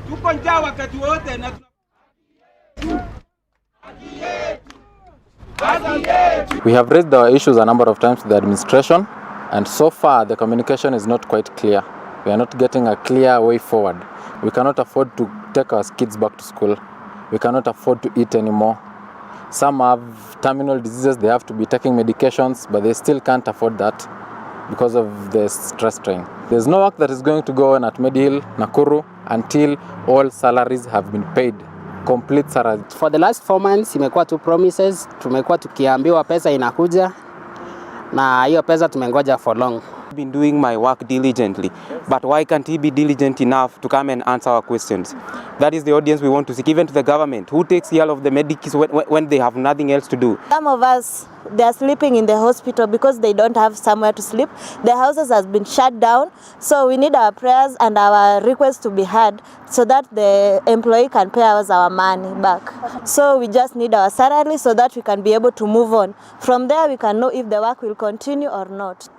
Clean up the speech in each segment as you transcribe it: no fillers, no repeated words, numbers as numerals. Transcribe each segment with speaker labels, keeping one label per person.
Speaker 1: Tuko njaa wakati wote na
Speaker 2: We have raised our issues a number of times to the administration, and so far the communication is not quite clear. We are not getting a clear way forward. We cannot afford to take our kids back to school. We cannot afford to eat anymore. Some have terminal diseases, they have to be taking medications, but they still can't afford that because of the stress strain. There's no work that is going to go on at Mediheal Nakuru until all salaries have been paid. Complete salaries.
Speaker 3: For the last 4 months imekuwa tu promises, tumekuwa tukiambiwa pesa inakuja na hiyo pesa tumengoja for long.
Speaker 4: Been doing my work diligently, but why can't he be diligent enough to come and answer our questions? That is the audience we want to seek, even to the government, who takes care of the medics when they have nothing else to do.
Speaker 5: Some of us, they are sleeping in the hospital because they don't have somewhere to sleep. The houses has been shut down. So we need our prayers and our requests to be heard so that the employee can pay us our money back. So we just need our salary so that we can be able to move on. From there, we can know if the work will continue or not.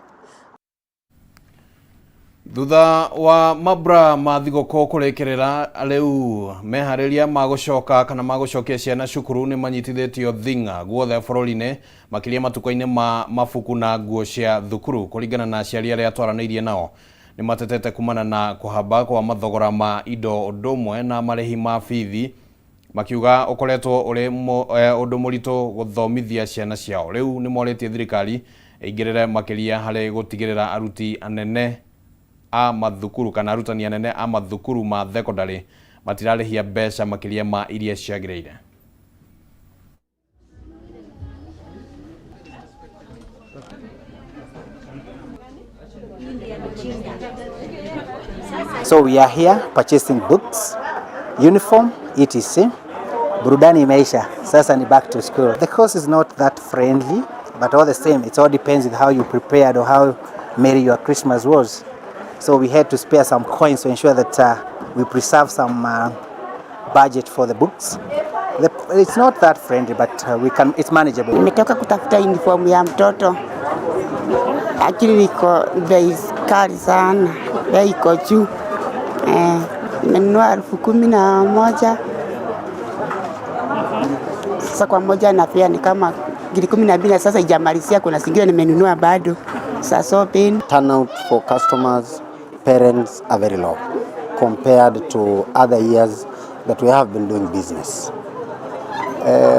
Speaker 6: Thutha wa mambura ma thigũkũ kũrĩkĩrĩra, rĩu meharĩria ma gũcoka kana ma gũcokia ciana cukuru nĩ manyitithĩtio thing'a guothe bũrũri-inĩ, makĩria matukũ-inĩ ma mabuku na nguo cia thukuru. Kũringana na aciari arĩa twaranĩirie nao, nĩ matetete kumana na kũhamba kwa mathogora ma indo ũndũ ũmwe na marĩhi ma bithi, makiuga ũkoretwo ũrĩ ũndũ mũritũ gũthomithia ciana ciao. Rĩu nĩ morĩtie thirikari ĩingĩrĩre makĩria harĩ gũtigĩrĩra aruti anene a mathukuru kana arutani anene a mathukuru ma thekondarĩ matirarĩhia mbeca makĩria ma iria ciagĩrĩire.
Speaker 7: So we are here purchasing books, uniform, etc. Burudani imeisha, sasa ni back to school. The course is not that friendly, but all the same, it all depends with how you prepared or how merry your Christmas was. So we had to spare some coins to ensure that we preserve some budget for the books. It's not that friendly, but it's manageable.
Speaker 8: Nimetoka kutafuta uniform ya mtoto, lakini iko bei kali sana, bei iko juu. Nimenunua 11,000. Sasa kwa moja na pia ni kama ngiri 12, na sasa ijamalizia, kuna zingine nimenunua bado za shopping.
Speaker 9: Turnout for customers, parents are very low compared to other years that we have been doing business.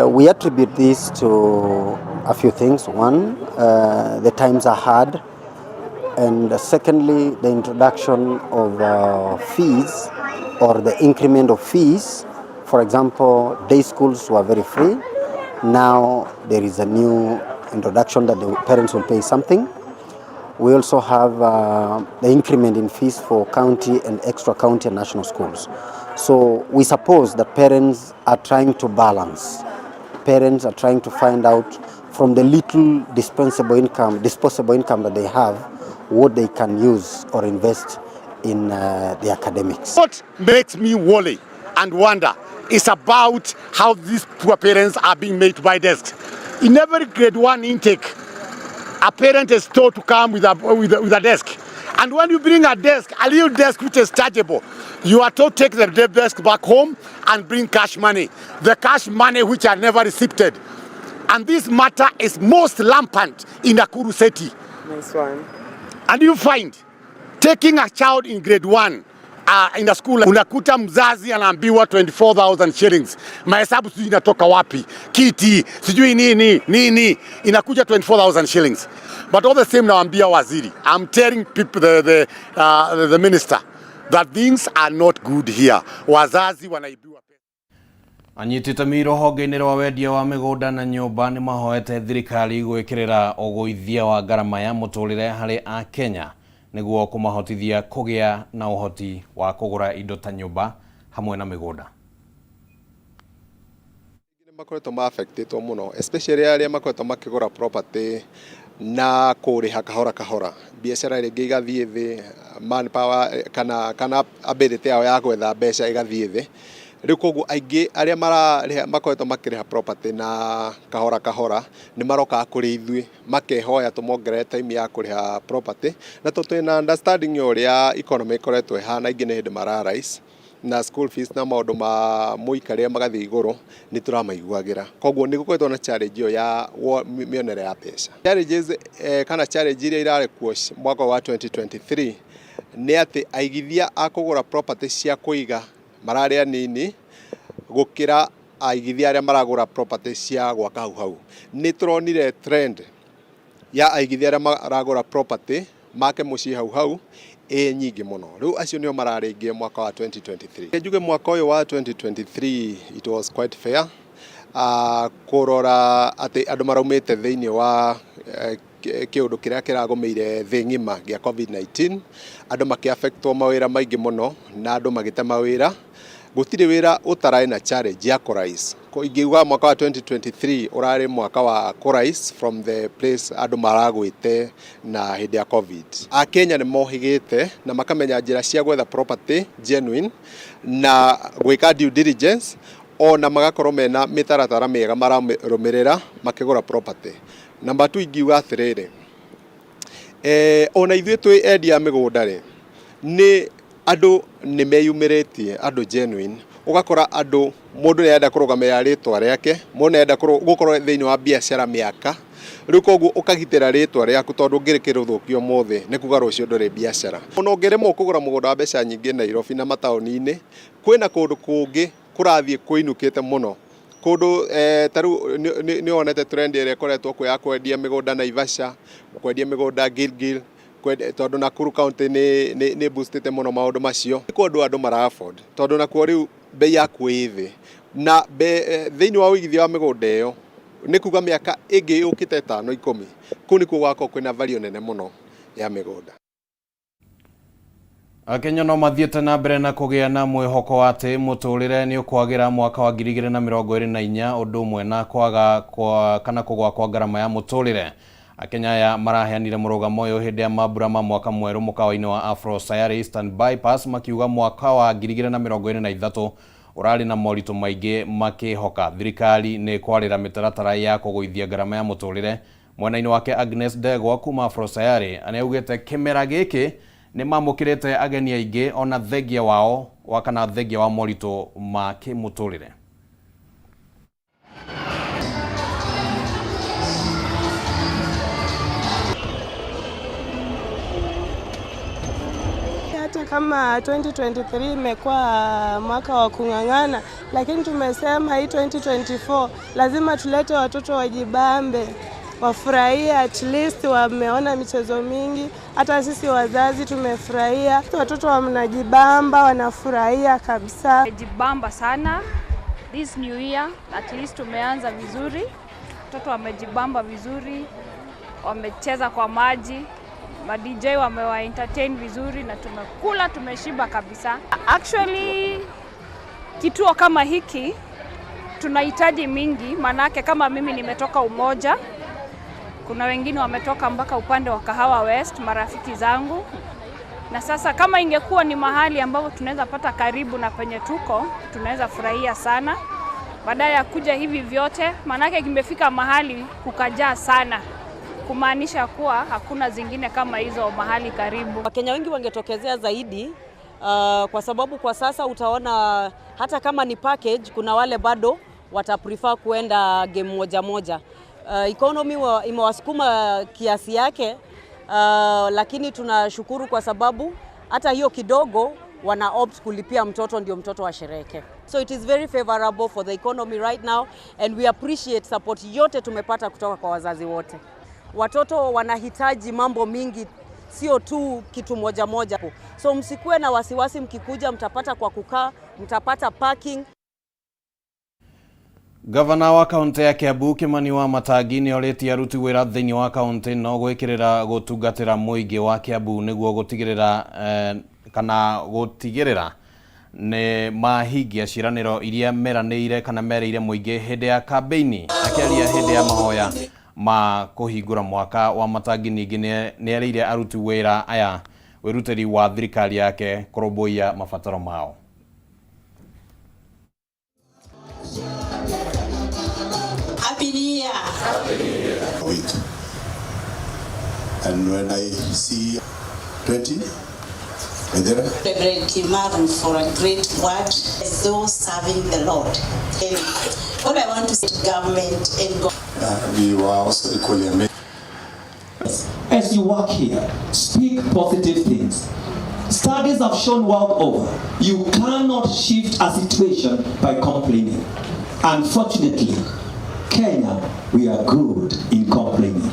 Speaker 9: We attribute this to a few things. One, the times are hard, and secondly, the introduction of fees or the increment of fees. For example, day schools were very free. Now there is a new introduction that the parents will pay something. We also have the increment in fees for county and extra county and national schools. So we suppose that parents are trying to balance. Parents are trying to find out from the little disposable income that they have, what they can use or invest in the academics.
Speaker 10: What makes me worry and wonder is about how these poor parents are being made to buy desks. In every grade one intake, a parent is told to come with a desk. And when you bring a desk, a little desk which is chargeable, you are told to take the desk back home and bring cash money. The cash money which are never received. And this matter is most rampant in Nakuru City.
Speaker 4: Nice one.
Speaker 10: And you find taking a child in grade 1 in the school, unakuta mzazi anaambiwa 24,000 shillings. Mahesabu sijui inatoka wapi, kiti sijui nini nini, inakuja 24,000 shillings. But all the same, nawaambia waziri, I'm telling people, the minister that things are not good here. Wazazi wanaibiwa.
Speaker 6: Anyiti itemi rũhonge-inĩ rwa wendia wa mĩgũnda na nyũmba nĩ mahoete thirikari gwĩkĩrĩra ũgũithia wa ngarama ya mũtũrĩre harĩ akenya nĩguo kũmahotithia kũgĩa na ũhoti wa kũgũra indo ta nyũmba hamwe na mĩgũnda.
Speaker 11: Makoretwo ma affectĩtwo mũno, especially arĩa makoretwo makĩgũra property na kũrĩha kahora kahora, biacara rĩngĩ igathiĩ thĩ, manpower kana ability yao ya gwetha mbeca ĩgathiĩ thĩ. Rĩu koguo aingĩ arĩa mararĩha makoretwo makĩrĩha property na kahora kahora nĩ marokaga kũrĩ ithuĩ makehoya tũmongerere time ya kũrĩha property, na tondũ twĩna understanding ya ũrĩa economy ĩkoretwo ĩhana, aingĩ nĩ hĩndĩ mara rise na school fees na maũndũ ma mũikarĩre magathiĩ igũrũ, nĩ tũramaiguagĩra. Koguo nĩ gũkoretwo na challenge ĩyo ya mĩonere ya mbeca. Challenges kana challenge iria irarĩ kuo mwaka wa 2023 nĩ atĩ aigithia a kũgũra property cia kũiga mararĩ anini gũkĩra aigithia arĩa maragũra property cia gwaka hau hau. Nĩ tũronire trend ya aigithia arĩa maragũra property make mũciĩ hau hau ĩ nyingĩ mũno. Rĩu acio nĩo mararĩ aingĩ mwaka wa 2023. Njuge mwaka ũyũ wa 2023 it was quite fair, kũrora atĩ andũ maraumĩte thĩinĩ wa kĩũndũ kĩrĩa kĩragũmĩire thĩ ng'ima gĩa COVID-19, andũ makĩaffectwo mawĩra maingĩ mũno na andũ magĩte mawĩra. Gũtirĩ wĩra ũtararĩ na challenge ya kũrise. Ingiuga mwaka wa 2023 ũrarĩ mwaka wa kũrise from the place andũ maragwĩte na hĩndĩ ya COVID. Akenya nĩ mohĩgĩte na makamenya njĩra cia gwetha property genuine na gwĩka due diligence, ona magakorwo mena mĩtaratara mĩega mararũmĩrĩra makĩgũra property. Number 2, ingiuga atĩrĩrĩ, ona ithuĩ twĩ endia a mĩgũnda rĩ, nĩ andũ nĩ meyumĩrĩtie, andũ genuine, ũgakora andũ mũndũ nĩ arenda kũrũgamĩrĩra rĩtwa rĩake, mũndũ nĩ arenda gũkorwo thĩinĩ wa biacara mĩaka, rĩu koguo ũkagitĩra rĩtwa rĩaku, tondũ ũngĩrĩkĩrũthũkia ũmũthĩ nĩ kuga rũciũ ndũrĩ biacara. Ona ũngĩremwo kũgũra mũgũnda wa mbeca nyingĩ Nairobi na mataũni-inĩ, kwĩna kũndũ kũngĩ kũrathiĩ kũinũkĩte mũno. Kũndũ ta rĩu nĩ wonete trend ĩrĩa ĩkoretwo kuo ya kwendia mĩgũnda Naivasha, kwendia mĩgũnda Gilgil, tondũ Nakuru County nĩ boostĩte mũno maũndũ macio. Nĩ kũndũ andũ mara afford, tondũ nakuo rĩu bei yakuo ĩ thĩ, na thĩinĩ wa ũigithia wa mĩgũnda ĩyo nĩ kuga mĩaka ĩngĩ yũkĩte 5 10, kũu nĩkuo gũgakorwo kwĩna value nene mũno ya mĩgũnda.
Speaker 6: Akenya no mathiĩte na mbere na kũgĩa na mwĩhoko wa atĩ mũtũrĩre nĩ ũkwagĩra mwaka wa 2024, ũndũ ũmwe na kwaga kwa kana kũgũa kwa ngarama ya mũtũrĩre. Akenya aya maraheanire mũrũgamo ũyũ hĩndĩ ya mambura ma mwaka mwerũ mũkawa-inĩ wa Afro Sayari Eastern Bypass, makiuga mwaka wa 2023 ũrarĩ na moritũ maingĩ, makĩhoka thirikari nĩ kwarĩra mĩtaratara ya kũgũithia ngarama ya mũtũrĩre. Mwena-inĩ wake Agnes Ndegwa kuma Afro Sayari nĩaugĩte kĩmera gĩkĩ nĩ mamũkĩrĩte ageni aingĩ ona thengia wao wa kana thengia wa moritũ ma kĩmũtũrĩre.
Speaker 12: Hata kama 2023 imekuwa mwaka wa kung'ang'ana, lakini tumesema hii 2024 lazima tulete watoto wajibambe, wafurahie, at least wameona michezo mingi. Hata sisi wazazi tumefurahia, watoto wanajibamba, wanafurahia kabisa.
Speaker 13: Wamejibamba sana this new year, at least tumeanza vizuri, watoto wamejibamba vizuri, wamecheza kwa maji, ma DJ wamewa entertain vizuri na tumekula, tumeshiba kabisa. Actually, kituo kama hiki tunahitaji mingi, manake kama mimi nimetoka Umoja, kuna wengine wametoka mpaka upande wa Kahawa West, marafiki zangu. Na sasa kama ingekuwa ni mahali ambapo tunaweza pata karibu na penye tuko, tunaweza furahia sana. Baada ya kuja hivi vyote, manake kimefika mahali kukajaa sana, kumaanisha kuwa hakuna zingine kama hizo mahali karibu.
Speaker 14: Wakenya wengi wangetokezea zaidi, kwa sababu kwa sasa utaona hata kama ni package, kuna wale bado wataprefer kuenda game moja moja. Economy imewasukuma kiasi yake, lakini tunashukuru kwa sababu hata hiyo kidogo wana opt kulipia mtoto ndio mtoto asherehekee. So it is very favorable for the economy right now, and we appreciate support yote tumepata kutoka kwa wazazi wote. Watoto wanahitaji mambo mingi, sio tu kitu moja moja. So msikuwe na wasiwasi, mkikuja mtapata kwa kukaa, mtapata parking.
Speaker 6: Gavana wa kaunti ya Kiambu Kimani Wamatangi nĩ orĩtie aruti wĩra thĩinĩ wa kaunti no gwĩkĩrĩra gũtungatĩra mũingĩ wa Kiambu nĩguo gũtigĩrĩra kana gũtigĩrĩra nĩ mahingia ciĩranĩro iria meranĩire kana merĩire mũingĩ hĩndĩ ya kambĩini. Akĩaria hĩndĩ ya mahoya ma kũhingũra mwaka wa Matangi, ningĩ nĩ erĩire aruti wĩra aya wĩrutĩri wa thirikari yake kũrũmbũiya mabataro mao.
Speaker 15: week. And when I see 20, Waithera.
Speaker 16: Reverend Kimaru for a great work, those serving the Lord. And what I want to say to government and God.
Speaker 15: We were also equally amazed.
Speaker 17: As you work here, speak positive things. Studies have shown world over, you cannot shift a situation by complaining. Unfortunately, Kenya, we are good in complaining.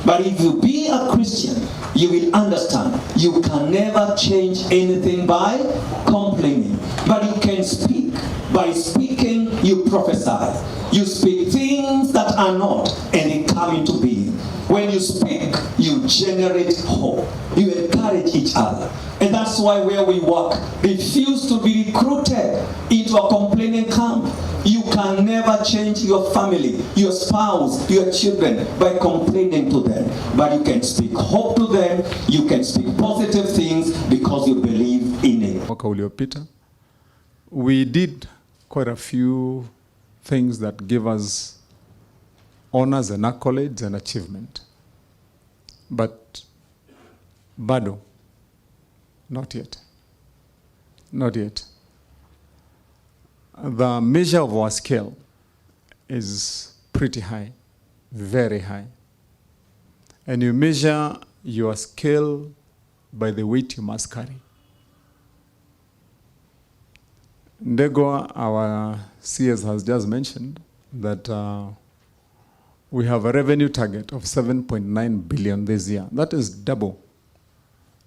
Speaker 17: But if you be a Christian, you will understand you can never change anything by complaining. But you can speak. By speaking, you prophesy. You speak things that are not, and they come into being. When you speak, you generate hope. You encourage each other. And that's why where we work, refuse to be recruited into a complaining camp. You can never change your family, your spouse, your children by complaining to them. But you can speak hope to them, you can speak positive things because you believe in it.
Speaker 18: Mwaka uliopita, we did quite a few things that give us honors and accolades and achievement. But bado, not yet. Not yet. The measure of our scale is pretty high, very high. And you measure your scale by the weight you must carry. Ndegwa, our CS, has just mentioned that we have a revenue target of 7.9 billion this year. That is double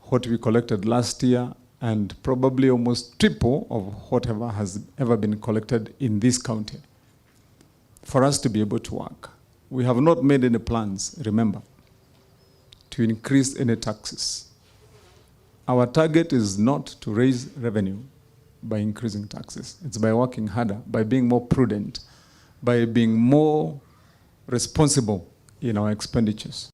Speaker 18: what we collected last year and probably almost triple of whatever has ever been collected in this county for us to be able to work. We have not made any plans, remember, to increase any taxes. Our target is not to raise revenue by increasing taxes. It's by working harder, by being more prudent, by being more responsible in our expenditures.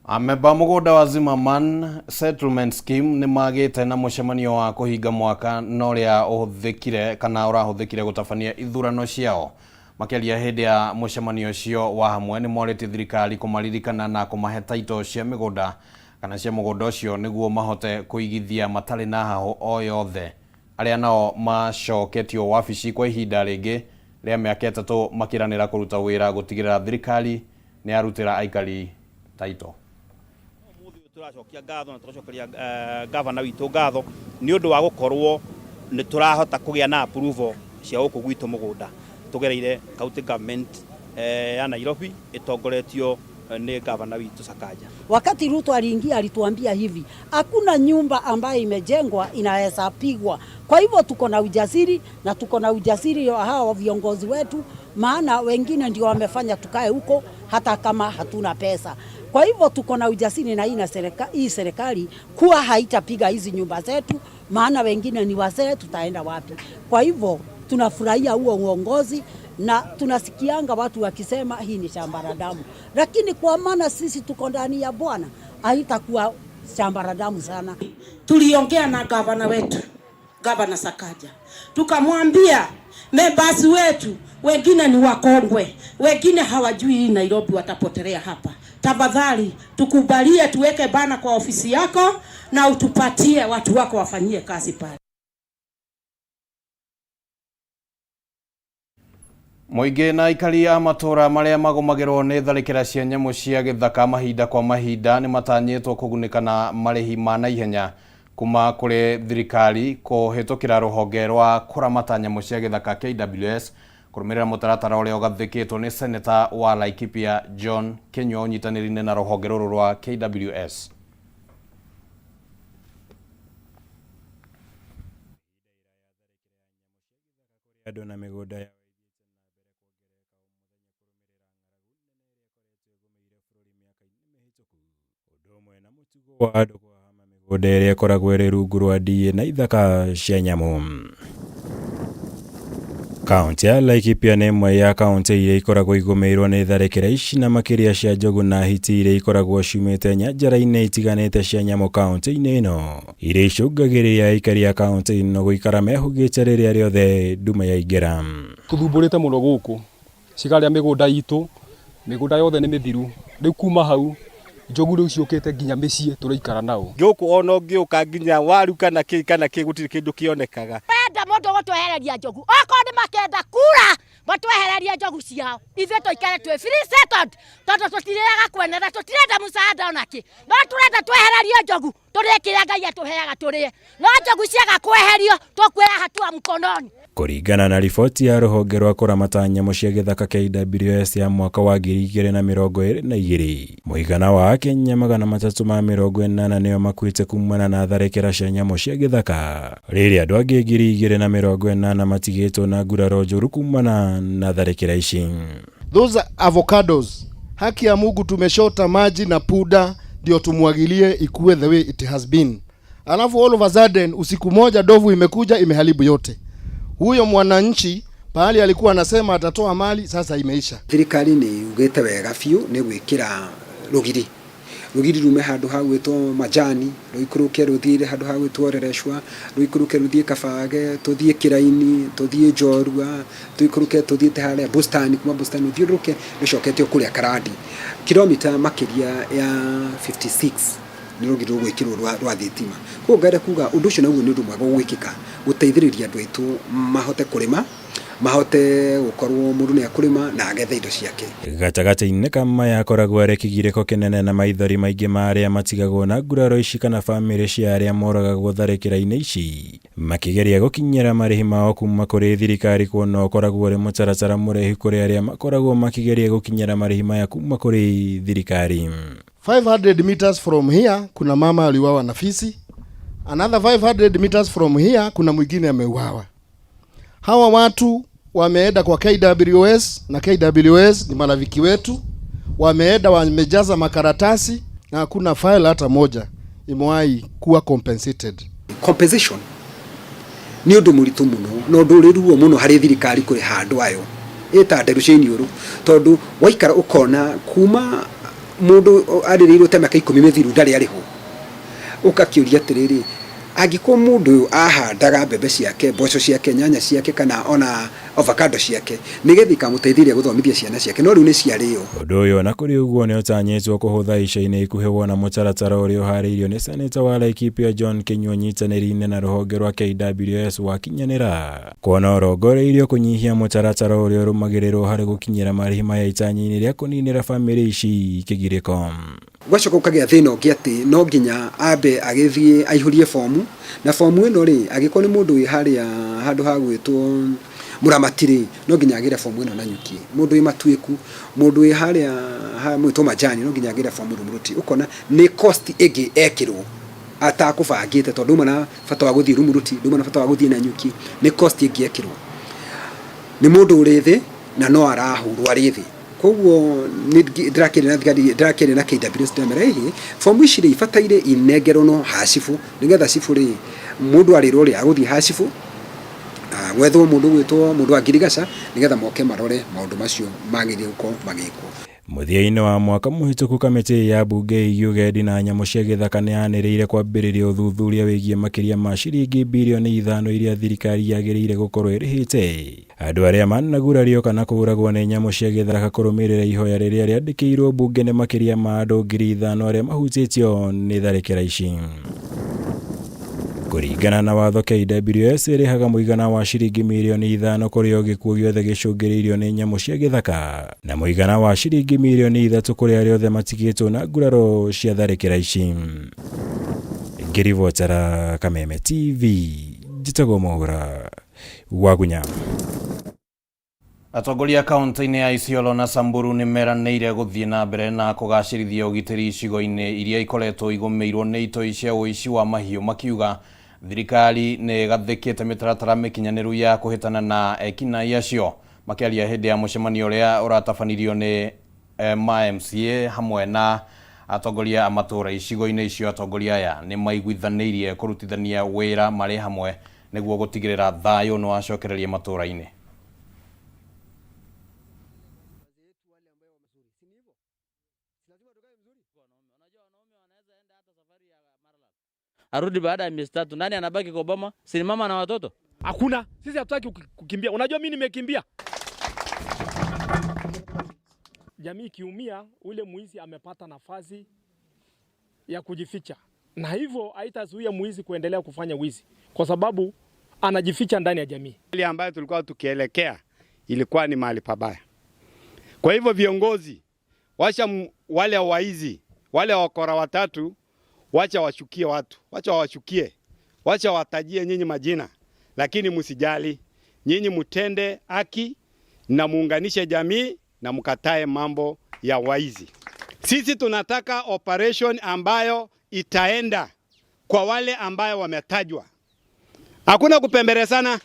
Speaker 6: Amemba mũgũnda wa Zimmerman Settlement Scheme nĩ magĩte na mũcemanio wa kũhinga mwaka na ũrĩa ũhũthĩkire kana ũrahũthĩkire gũtabania ithurano ciao. Makĩaria hĩndĩ ya mũcemanio ũcio wa hamwe nĩ morĩtie thirikari kũmaririkana na kũmahe taito cia mĩgũnda kana cia mũgũnda ũcio nĩguo mahote kũigithia matarĩ na hahũ o yothe. Arĩa nao macoketio wabici kwa ihinda rĩngĩ rĩa mĩaka 3 makĩranĩra kũruta wĩra gũtigĩrĩra thirikari nĩ yarutĩra aikari taito.
Speaker 19: Turacokia ngatho na tũgacokeria gavana witũ ngatho nĩ ũndũ wa gũkorwo nĩ tũrahota kũgĩa na approval cia gũkũ gwitũ mũgũnda tũgereire county government ya Nairobi ĩtongoretio nĩ gavana witũ Sakaja.
Speaker 20: Wakati Ruto aliingia alituambia hivi, hakuna nyumba ambayo imejengwa inaweza pigwa. Kwa hivyo tuko na ujasiri na tuko na ujasiri wa hawa viongozi wetu, maana wengine ndio wamefanya tukae huko hata kama hatuna pesa. Kwa hivyo tuko na ujasiri na hii serikali kuwa haitapiga hizi nyumba zetu, maana wengine ni wazee, tutaenda wapi? Kwa hivyo tunafurahia huo uongozi na tunasikianga watu wakisema hii ni shamba la damu, lakini kwa maana sisi tuko ndani ya Bwana haitakuwa shamba la damu sana.
Speaker 21: Tuliongea na gavana wetu, Gavana Sakaja, tukamwambia members wetu wengine ni wakongwe, wengine hawajui hii Nairobi, watapotelea hapa. Tafadhali tukubalie tuweke bana kwa ofisi yako na utupatie watu wako wafanyie kazi pale.
Speaker 6: Mũingĩ na aikari a matũũra marĩa magũmagĩrwo nĩ tharĩkĩra cia nyamũ cia gĩthaka mahinda kwa mahinda nĩ matanyĩtwo kũgunĩka na marĩhi ma naihenya kuma kũrĩ thirikari kũhĩtũkĩra rũhonge rwa kũramata nyamũ cia gĩthaka KWS kũrũmĩrĩra mũtaratara ũrĩa ũgathĩkĩtwo nĩ seneta wa Laikipia John Kinyua ũnyitanĩri-inĩ na rũhonge rũrũ rwa KWS.
Speaker 22: Andũ na mĩgũnda yao. Wa andũ kũhama mĩgũnda ĩrĩa ĩkoragwo ĩrĩ rungu rwa ndiĩ na ithaka cia nyamũ. Kaunti ya Laikipia nĩ ĩmwe ya kaunti iria ikoragwo igũmĩirwo nĩ tharĩkĩra ici na makĩria cia njogu na hiti iria ikoragwo ciumĩte nyanjara-inĩ itiganĩte cia nyamũ kaunti-inĩ ĩno, iria icũngagĩrĩria aikari a kaunti ĩno gũikara mehũgĩte rĩrĩa rĩothe nduma yaingĩra.
Speaker 23: Tũthumbũrĩte mũno gũkũ, cikarĩa mĩgũnda itũ,
Speaker 1: Mĩgũnda yothe nĩ mĩthiru. Rĩu kuma hau njogu rĩu ciũkĩte nginya mĩciĩ tũraikara nao.
Speaker 2: Gũkũ ona ũngĩũka nginya waru kana kĩ kana kĩ gũtirĩ kĩndũ kĩonekaga.
Speaker 23: Wenda mũndũ gũtwehereria njogu okorwo nĩ makenda kura matwehererie njogu ciao ithuĩ tũikare twĩ free settled tondũ tũtirĩaga kwene na tũtirenda msaada ona kĩ no tũrenda twehererio njogu tũrĩe kĩrĩa Ngai atũheaga tũrĩe no njogu ciaga kweherio tũkuoya hatua mkononi.
Speaker 22: Kũringana na riboti ya rũhonge rwa kũramata nyamũ cia gĩthaka KWS ya mwaka wa 2022, mũigana wa Akenya 380 nĩo makuĩte kumana na tharĩkĩra cia nyamũ cia gĩthaka, rĩrĩa andũ angĩ 2080 matigĩtwo na nguraro njũru kumana na tharĩkĩra ici.
Speaker 24: Those avocados, haki ya Mungu tumeshota maji na puda ndio tumwagilie ikue the way it has been. Alafu all of a sudden usiku moja dovu imekuja imeharibu yote. Huyo mwananchi pahali alikuwa anasema atatoa mali sasa imeisha.
Speaker 25: Thirikari nĩ yugĩte wega biũ nĩ gwĩkĩra rũgiri. Rũgiri rume handũ ha gwĩtwo Majani, rũikũrũke rũthiĩ handũ ha gwĩtwo Rereshwa, rũikũrũke rũthiĩ Kabage, tũthiĩ Kĩraini, tũthiĩ Njorua, tũikũrũke tũthiĩte harĩa Bustani, kuma Bustani rũthiũrũrũke rũcokete o kũrĩa Karandi. Kilomita makĩria ya 56 nĩ rũgiri rũgwĩkĩrwo rwa thitima. Koguo ngenda kuga ũndũ ũcio naguo nĩ ũndũ mwega ũgwĩkĩka gũteithĩrĩria andũ aitũ mahote kũrĩma, mahote gũkorwo mũndũ nĩ akũrĩma na agethe indo ciake.
Speaker 22: Gatagatĩ-inĩ ka maya akoragwo arĩ kĩgirĩko kĩnene na maithori maingĩ ma arĩa matigagwo na nguraro ici kana bamĩrĩ cia arĩa moragagwo tharĩkĩra-inĩ ici makĩgeria gũkinyĩra marĩhi mao kuma kũrĩ thirikari, kuona ũkoragwo ũrĩ mũtaratara mũraihu kũrĩ arĩa makoragwo makĩgeria gũkinyĩra marĩhi maya kuma kũrĩ thirikari.
Speaker 24: 500 meters from here kuna mama aliuawa na fisi. Another 500 meters from here kuna mwingine ameuawa. Hawa watu wameenda kwa KWS na KWS ni marafiki wetu. Wameenda wamejaza makaratasi na hakuna file hata moja imewahi kuwa compensated.
Speaker 25: Compensation ni undu muritu muno na undu uri ruo muno hari thirikari kuriha andu ayo ita nderu cia iniuru, tondu waikara ukona kuma mundu arĩrĩirwo ta mĩaka 10 mĩthiru ndarĩ arĩhwo, ũgakĩũria atĩrĩrĩ, angĩkorwo mũndũ ũyũ ahandaga mbembe ciake, mboco ciake, nyanya ciake kana ona avocado ciake nĩgetha ikamũteithĩrĩria gũthomithia ciana ciake, no rĩu nĩ ciarĩo.
Speaker 22: Ũndũ ũyũ ona kũrĩ ũguo nĩ ũtanyĩtwo kũhũtha ica-inĩ ikuhĩ wona mũtaratara ũrĩa ũharĩirio nĩ seneta wa Laikipia John Kinyua nyitanĩri-inĩ na rũhonge rwa KWS wakinyanĩra, kuona ũrongoreirio kũnyihia mũtaratara ũrĩa ũrũmagĩrĩrwo harĩ gũkinyĩra marĩhi maya itanya-inĩ rĩa kũninĩra bamĩrĩ ici kĩgirĩko.
Speaker 25: Gwacoka ũkagĩa thĩna ũngĩ atĩ no nginya ambe agĩthiĩ aihũrie fomu, na fomu ĩno rĩ, angĩkorwo nĩ mũndũ wĩ harĩa handũ ha gwĩtwo Mũramati rĩ, no nginya agĩre fomu ĩno Nanyuki. Mũndũ wĩ Matuĩku, mũndũ wĩ harĩa ha mwĩtwo Majani no nginya agĩre fomu Rumuruti. Ũkona nĩ cost ĩngĩ ekĩrwo atakũbangĩte, tondũ nduma na bata wa gũthiĩ Rumuruti, nduma na bata wa gũthiĩ Nanyuki, nĩ cost ĩngĩ ekĩrwo. Nĩ mũndũ ũrĩ thĩ na no arahũrwo arĩ thĩ. Koguo ndĩrakĩaria na KWS ndĩramera ĩhĩ fomu ici rĩ ibataire inengerwo no hacibu, nĩgetha cibu rĩ mũndũ arĩrwo rĩ agũthiĩ hacibu gwethwo mũndũ gwĩtwo mũndũ wa ngirigaca nĩgetha moke marore maũndũ macio magĩrĩire gũkorwo magĩkwo.
Speaker 22: Mũthia-inĩ wa mwaka mũhĩtũku kamĩtĩ ya mbunge ĩgiĩ ũgendi na nyamũ cia gĩthaka nĩ yanĩrĩire kwambĩrĩria ũthuthuria wĩgiĩ makĩria ma ciringi birioni 5 iria thirikari yagĩrĩire gũkorwo ĩrĩhĩte andũ arĩa managurario kana kũũragwo nĩ nyamũ cia gĩthaka kũrũmĩrĩra ihoya rĩrĩa rĩandĩkĩirwo mbunge nĩ makĩria ma andũ 5,000 arĩa mahutĩtio nĩ tharĩkĩra ici. Kũringana na watho, KWS ĩrĩhaga mũigana wa ciringi mirioni 5 kũrĩ o gĩkuũ gĩothe gĩcũngĩrĩirio nĩ nyamũ cia gĩthaka na mũigana wa ciringi mirioni 3 kũrĩ arĩa othe matigĩtwo na nguraro cia tharĩkĩra ici. Ngĩribotera Kameme TV, njĩtagwo Mwaura Wagunya.
Speaker 6: Atongoria kaunti-inĩ ya Isiolo na Samburu nĩ meranĩire gũthiĩ na mbere na kũgacĩrithia ũgitĩri icigo-inĩ iria ikoretwo igũmĩirwo nĩ itoi cia ũici wa mahiũ, makiuga thirikari nĩ ĩgathĩkĩte mĩtaratara mĩkinyanĩru ya kũhĩtana na ekinaĩ acio. Makĩaria hĩndĩ ya mũcemanio ũrĩa ũratabanirio nĩ ma MCA hamwe na atongoria a matũũra icigo-inĩ icio, atongoria aya nĩ maiguithanĩirie kũrutithania wĩra marĩ hamwe nĩguo gũtigĩrĩra thayũ nĩ wacokereria matũũra-inĩ.
Speaker 26: Arudi baada ya miezi 3, nani anabaki kwa boma? Si mama na watoto? Hakuna,
Speaker 27: sisi hatutaki kukimbia. Unajua mimi nimekimbia.
Speaker 3: Jamii ikiumia, ule mwizi amepata nafasi ya kujificha, na hivyo haitazuia mwizi kuendelea kufanya wizi kwa sababu anajificha ndani ya jamii.
Speaker 4: Ile ambayo tulikuwa tukielekea ilikuwa ni mahali pabaya. Kwa hivyo viongozi, wacha wale waizi, wale wakora watatu, wacha washukie watu, wacha wawashukie, wacha watajie nyinyi majina, lakini msijali, nyinyi mtende haki na muunganishe jamii na mkatae mambo ya waizi. Sisi tunataka operation ambayo itaenda kwa wale ambayo wametajwa. Hakuna kupemberezana.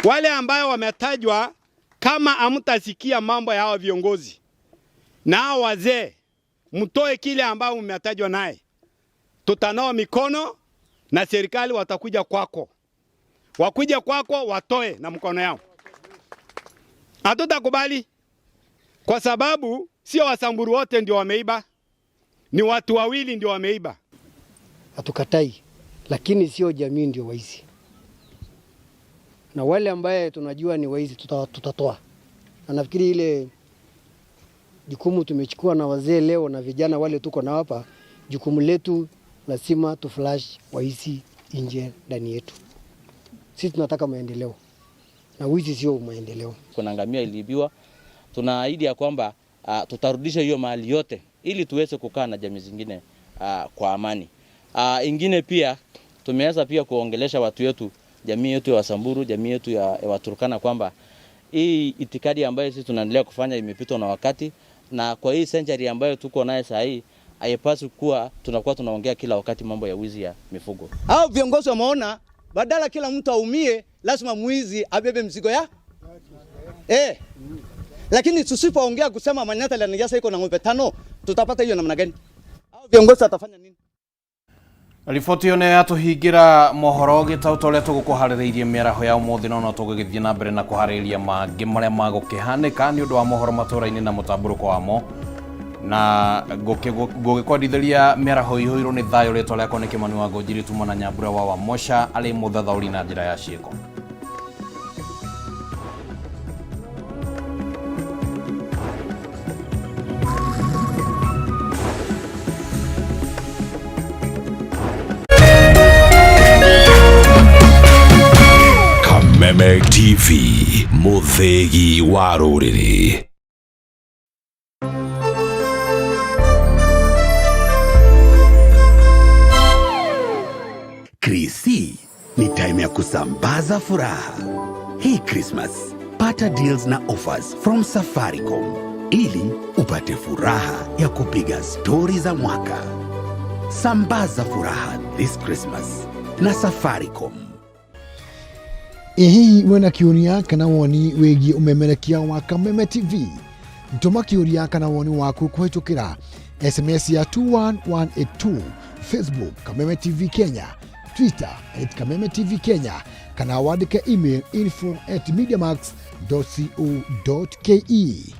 Speaker 4: Wale ambayo wametajwa, kama hamtasikia mambo ya hao viongozi na hao wazee, mtoe kile ambayo mmetajwa naye, tutanawa mikono na serikali watakuja kwako, wakuja kwako watoe na mkono yao. Hatutakubali kwa sababu sio Wasamburu wote ndio wameiba, ni watu wawili ndio wameiba.
Speaker 5: Hatukatai, lakini sio jamii ndio waizi, na wale ambaye tunajua ni waizi tutatoa. Na nafikiri ile jukumu tumechukua na wazee leo na vijana wale tuko na hapa, jukumu letu lazima tuflash waizi nje ndani yetu. Sisi tunataka maendeleo na wizi sio maendeleo.
Speaker 26: Kuna ngamia iliibiwa, tunaahidi ya kwamba tutarudisha hiyo mali yote ili tuweze kukaa na jamii zingine kwa amani. Ingine pia tumeweza pia kuongelesha watu wetu, jamii yetu ya Wasamburu, jamii yetu ya Waturkana kwamba hii itikadi ambayo sisi tunaendelea kufanya imepitwa na wakati, na kwa hii century ambayo tuko naye saa hii haipaswi kuwa tunakuwa tunaongea kila wakati mambo ya wizi ya mifugo.
Speaker 7: Hao viongozi wameona badala kila mtu aumie, lazima mwizi abebe mzigo ya Lakini tusipoongea kusema Manyatta Lenegesa iko na ng'ombe 5, tutapata hiyo namna gani? Hao viongozi watafanya nini?
Speaker 6: Riboti ĩyo nĩ yatũhingĩra mohoro gĩtaũ ta ũrĩa tũgũkũharĩrĩirie mĩaraho ya ũmũthĩ, no no tũgũgĩthiĩ na mbere na kũharĩrĩria mangĩ marĩa magũkĩhanĩka nĩ ũndũ wa mohoro matũra-inĩ na mũtambũrũko wamo, na ngũgĩkwendithĩria mĩaraho ĩihũirwo nĩ thayũ. Rĩtwa rĩakwa nĩ Kĩmani wa Ngũnjiri, tuma na Nyambura wa Wamosha arĩ mũthathaũri na njĩra ya ciĩko.
Speaker 8: Kameme TV, mũthĩgi wa rũrĩrĩ.
Speaker 9: Krisi ni time ya kusambaza furaha. Hii Christmas, pata deals na offers from Safaricom ili upate furaha ya kupiga stori za mwaka. Sambaza furaha this Christmas na Safaricom.
Speaker 27: Ĩ hihi wĩna kĩũria kana woni wĩgiĩ ũmemerekia wa Kameme TV? Tũma kĩũria kana woni waku kũhĩtũkĩra SMS ya 21182, Facebook Kameme TV Kenya, Twitter @KamemeTVKenya, kana wandĩke email info@mediamax.co.ke.